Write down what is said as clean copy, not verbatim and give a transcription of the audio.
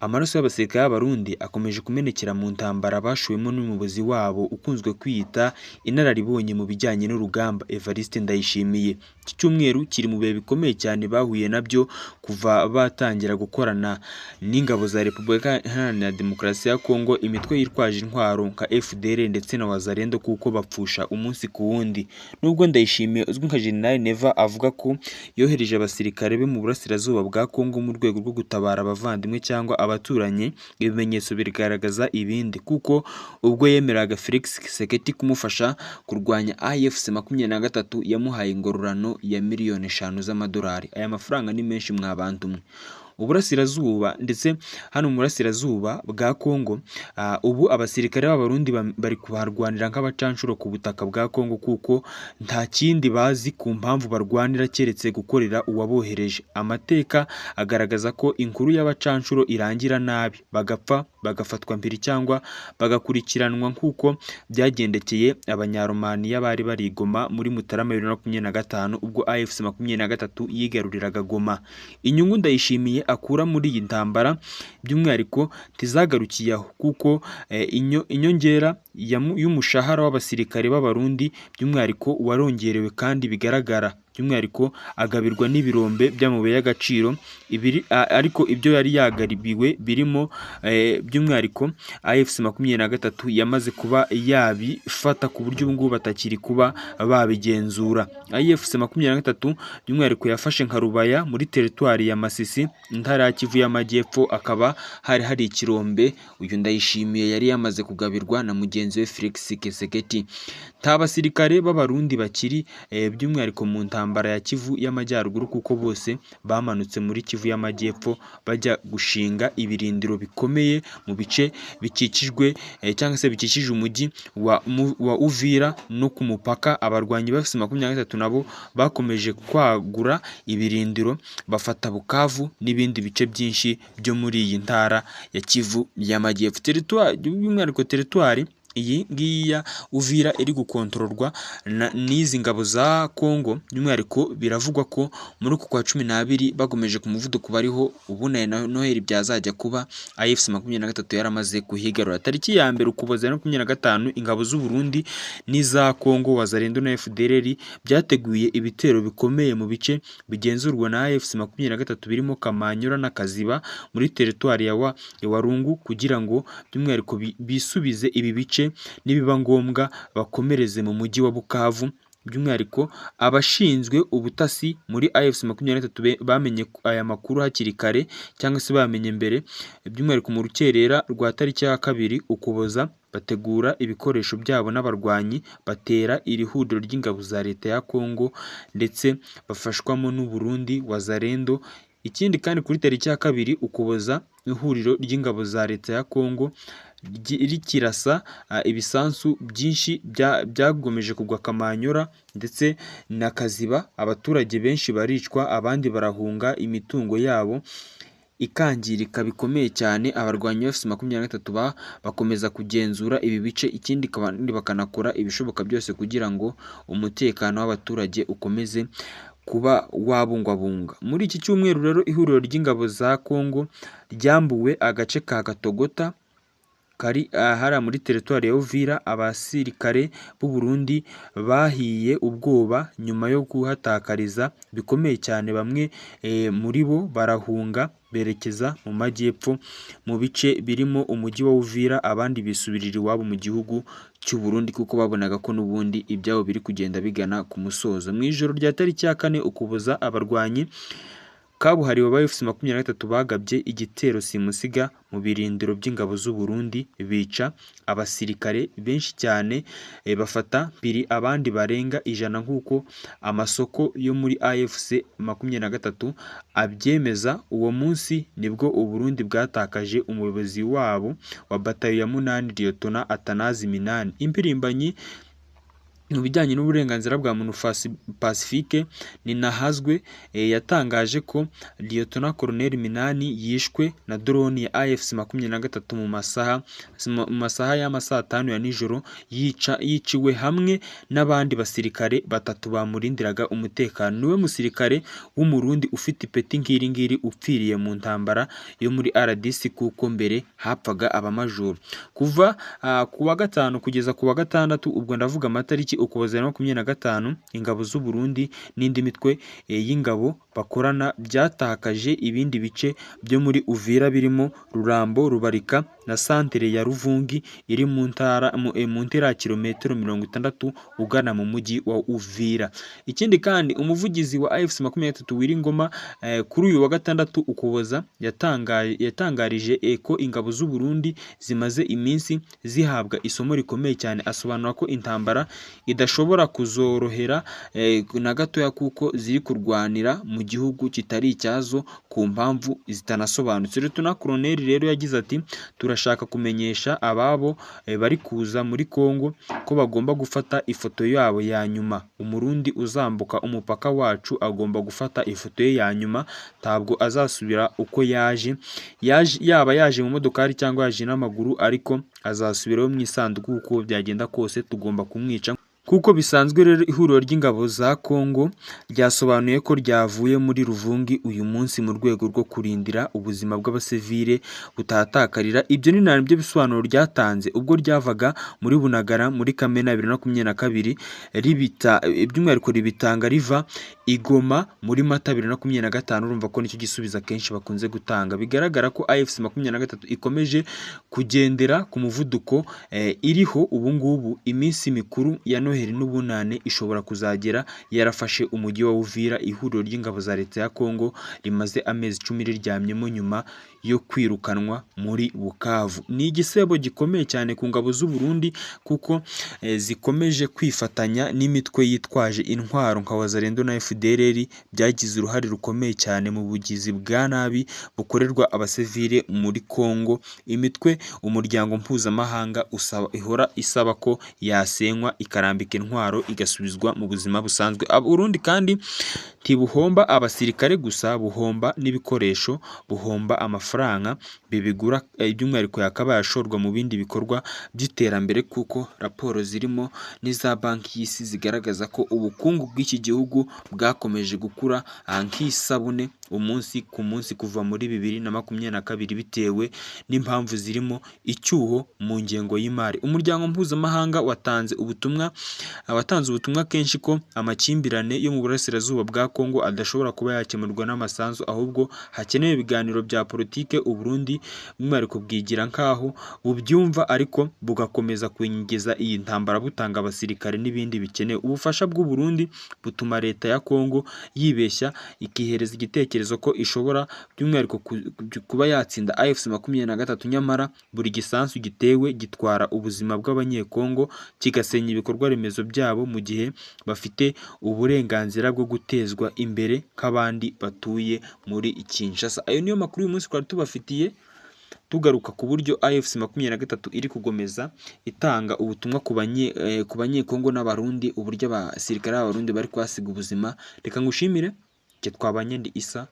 Amaraso y'abasirikare b'Abarundi akomeje kumenekera mu ntambara bashoyemo n'umuyobozi wabo ukunzwe kwiyita inararibonye mu bijyanye n'urugamba, Evariste Ndayishimiye. Iki cyumweru kiri mu bihe bikomeye cyane bahuye nabyo kuva batangira gukorana n'ingabo za Repubulika Iharanira Demokarasi ya Kongo, imitwe yitwaje intwaro nka FDL ndetse na Wazalendo, kuko bapfusha umunsi ku wundi. Nubwo Ndayishimiye uzwi nka General Neva avuga ko yohereje abasirikare be mu burasirazuba bwa Kongo mu rwego rwo gutabara abavandimwe cyangwa abaturanyi, ibimenyetso bigaragaza ibindi, kuko ubwo yemeraga Felix Tshisekedi kumufasha kurwanya AFC 23 yamuhaye ingororano ya miliyoni 5 z'amadolari. Aya mafaranga ni menshi mwa bantu mwe. Uburasirazuba ndetse hano mu burasirazuba bwa Kongo, ubu abasirikare b'Abarundi bari kuharwanira nk'abacanshuro ku butaka bwa Kongo, kuko nta kindi bazi ku mpamvu barwanira keretse gukorera uwabohereje. Amateka agaragaza ko inkuru y'abacanshuro irangira nabi, bagapfa, bagafatwa mpiri cyangwa bagakurikiranwa nk'uko byagendekeye Abanyaromaniya bari bari i Goma muri Mutarama 2025 ubwo AFC 23 yigaruriraga Goma. Inyungu Ndayishimiye akura muri iyi ntambara by'umwihariko ntizagarukiye aho, kuko inyongera y'umushahara w'abasirikare b'Abarundi by'umwihariko warongerewe kandi bigaragara, by'umwihariko agabirwa n'ibirombe by'amabuye y'agaciro ibiri, ariko ibyo yari yagaribiwe birimo by'umwihariko AFC 23 yamaze kuba yabifata ku buryo ubu ngubu batakiri kuba babigenzura. AFC 23 by'umwihariko yafashe nka Rubaya muri teritwari ya Masisi, intara ya Kivu y'Amajyepfo, akaba hari hari ikirombe uyu Ndayishimiye yari yamaze kugabirwa na mugenzi we Felix Tshisekedi. Nta basirikare b'Abarundi bakiri by'umwihariko mu ntambara ya Kivu y'Amajyaruguru, kuko bose bamanutse muri Kivu y'Amajyepfo bajya gushinga ibirindiro bikomeye mu bice bikikijwe cyangwa se bikikije umujyi wa Uvira no ku mupaka. Abarwanyi ba AFC 23 nabo bakomeje kwagura ibirindiro, bafata Bukavu n'ibindi bice byinshi byo muri iyi ntara ya Kivu y'Amajyepfo. Teritwari, by'umwihariko teritwari iyi ngiyi ya Uvira iri gukontororwa n'izi ngabo za Kongo, by'umwihariko biravugwa ko muri uku kwa 12 bakomeje ku muvuduko bariho ubu, na Noheli byazajya kuba AFC 23 yaramaze kuhigarura. Tariki ya 1 Ukuboza 2025, ingabo z'u Burundi n'iza Kongo, Wazalendo na FDLR, byateguye ibitero bikomeye mu bice bigenzurwa na AFC 23 birimo Kamanyura na Kaziba muri teritwari ya Warungu, kugira ngo by'umwihariko bisubize ibi bice, nibiba ngombwa bakomereze mu mujyi wa Bukavu. By'umwihariko abashinzwe ubutasi muri AFC 23 bamenye aya makuru hakiri kare cyangwa se bamenye mbere, by'umwihariko mu rukerera rwa tariki ya 2 Ukuboza, bategura ibikoresho byabo n'abarwanyi, batera iri huriro ry'ingabo za leta ya Kongo ndetse bafashwamo n'u Burundi, Wazalendo. Ikindi kandi, kuri tariki ya 2 Ukuboza, ihuriro ry'ingabo za leta ya Kongo rikirasa ibisasu byinshi byagomeje kugwa Kamanyura ndetse na Kaziba, abaturage benshi baricwa, abandi barahunga, imitungo yabo ikangirika bikomeye cyane. Abarwanyi ba AFC 23 bakomeza kugenzura ibi bice, ikindi kandi bakanakora ibishoboka byose kugira ngo umutekano w'abaturage ukomeze kuba wabungwabunga. Muri iki cyumweru rero, ihuriro ry'ingabo za Kongo ryambuwe agace ka Katogota kari hariya muri teritwari ya Uvira. Abasirikare b'u Burundi bahiye ubwoba nyuma yo kuhatakariza bikomeye cyane, bamwe muri bo barahunga berekeza mu majyepfo mu bice birimo umujyi wa Uvira, abandi bisubirira iwabo mu gihugu cy'u Burundi kuko babonaga ko n'ubundi ibyabo biri kugenda bigana ku musozo. Mu ijoro rya tariki ya 4 Ukuboza, abarwanyi kabuhariwe ba AFC 23 bagabye igitero simusiga mu birindiro by'ingabo z'u Burundi, bica abasirikare benshi cyane, bafata mpiri abandi barenga 100 nk'uko amasoko yo muri AFC 23 abyemeza. Uwo munsi nibwo u Burundi bwatakaje umuyobozi wabo wa batayo ya 8, Liyetona Atanazi Minani. Impirimbanyi Mu bijyanye n'uburenganzira bwa muntu Pacifique Ninahazwe yatangaje ko Lieutenant Colonel Minani yishwe na drone ya AFC 23 mu masaha y'amasaa 5 ya nijoro, yiciwe hamwe n'abandi basirikare batatu bamurindiraga umutekano. Niwe musirikare w'Umurundi ufite ipeti nk'iri ngiri upfiriye mu ntambara yo muri RDC, kuko mbere hapfaga abamajoro. Kuva ku wa gatanu kugeza ku wa gatandatu, ubwo ndavuga amatariki Ukuboza 2025, ingabo z'u Burundi n'indi mitwe y'ingabo bakorana byatakaje ibindi bice byo muri Uvira birimo Rurambo, Rubarika na santere ya Ruvungi iri mu ntera ya kilometero 60 ugana mu mujyi wa Uvira. Ikindi kandi, umuvugizi wa AFC 23 Willy Ngoma kuri uyu wa gatandatu Ukuboza yatangarije ko ingabo z'u Burundi zimaze iminsi zihabwa isomo rikomeye cyane, asobanura ko intambara idashobora kuzorohera na gatoya kuko ziri kurwanira mu gihugu kitari icyazo ku mpamvu zitanasobanutse. Lieutenant Colonel rero yagize ati: "Turashaka kumenyesha ababo bari kuza muri Congo ko bagomba gufata ifoto yabo ya nyuma. Umurundi uzambuka umupaka wacu agomba gufata ifoto ye ya nyuma, ntabwo azasubira uko yaje, yaba yaje mu modokari cyangwa yaje n'amaguru, ariko azasubirayo mu isanduku uko byagenda kose, tugomba kumwica." Kuko bisanzwe rero, ihuriro ry'ingabo za Congo ryasobanuye ko ryavuye muri Ruvungi uyu munsi mu rwego rwo kurindira ubuzima bw'abasivile butahatakarira. Ibyo ni nabyo bisobanuro ryatanze ubwo ryavaga muri Bunagana muri Kamena 2022, ribita by'umwihariko ribitanga riva i Goma muri Mata 2025. Urumva ko nicyo gisubizo akenshi bakunze gutanga. Bigaragara ko AFC 23 ikomeje kugendera ku muvuduko iriho ubu ngubu. Iminsi mikuru ya Noheli n'Ubunane ishobora kuzagera yarafashe umujyi wa Uvira, ihuriro ry'ingabo za leta ya Congo rimaze amezi 10 riryamyemo nyuma yo kwirukanwa muri Bukavu. Ni igisebo gikomeye cyane ku ngabo z'u Burundi kuko zikomeje kwifatanya n'imitwe yitwaje intwaro nka Wazalendo na FDLR byagize uruhare rukomeye cyane mu bugizi bwa nabi bukorerwa abasivile muri Congo, imitwe umuryango mpuzamahanga usaba, ihora isaba ko yasenywa, ikarambika intwaro, igasubizwa mu buzima busanzwe. Burundi kandi ntibuhomba abasirikare gusa, buhomba n'ibikoresho, buhomba amafaranga bibigura, by'umwihariko yakabaye ashorwa mu bindi bikorwa by'iterambere, kuko raporo zirimo n'iza Banki y'Isi zigaragaza ko ubukungu bw'iki gihugu bwakomeje gukura nk'isabune umunsi ku munsi kuva muri 2022, bitewe n'impamvu zirimo icyuho mu ngengo y'imari. Umuryango mpuzamahanga watanze ubutumwa kenshi ko amakimbirane yo mu burasirazuba bwa Congo adashobora kuba yakemurwa n'amasasu, ahubwo hakenewe ibiganiro bya politike. U Burundi by'umwihariko bwigira nk'aho bubyumva, ariko bugakomeza kwinjiza iyi ntambara butanga abasirikare n'ibindi bikenewe. Ubufasha bw'u Burundi butuma leta ya Congo yibeshya, ikihereza igitekerezo ko ishobora by'umwihariko kuba yatsinda AFC 23, nyamara buri gisasu gitewe gitwara ubuzima bw'Abanyekongo, kigasenya ibikorwa remezo byabo, mu gihe bafite uburenganzira bwo gutezwa imbere nk'abandi batuye muri Kinshasa. Ayo niyo makuru y'uyu munsi twari tubafitiye, tugaruka ku buryo AFC 23 iri kugomeza itanga ubutumwa ku Banyekongo n'Abarundi, uburyo abasirikare b'Abarundi bari kuhasiga ubuzima. Reka ngushimire, njye twabanye ndi Isa.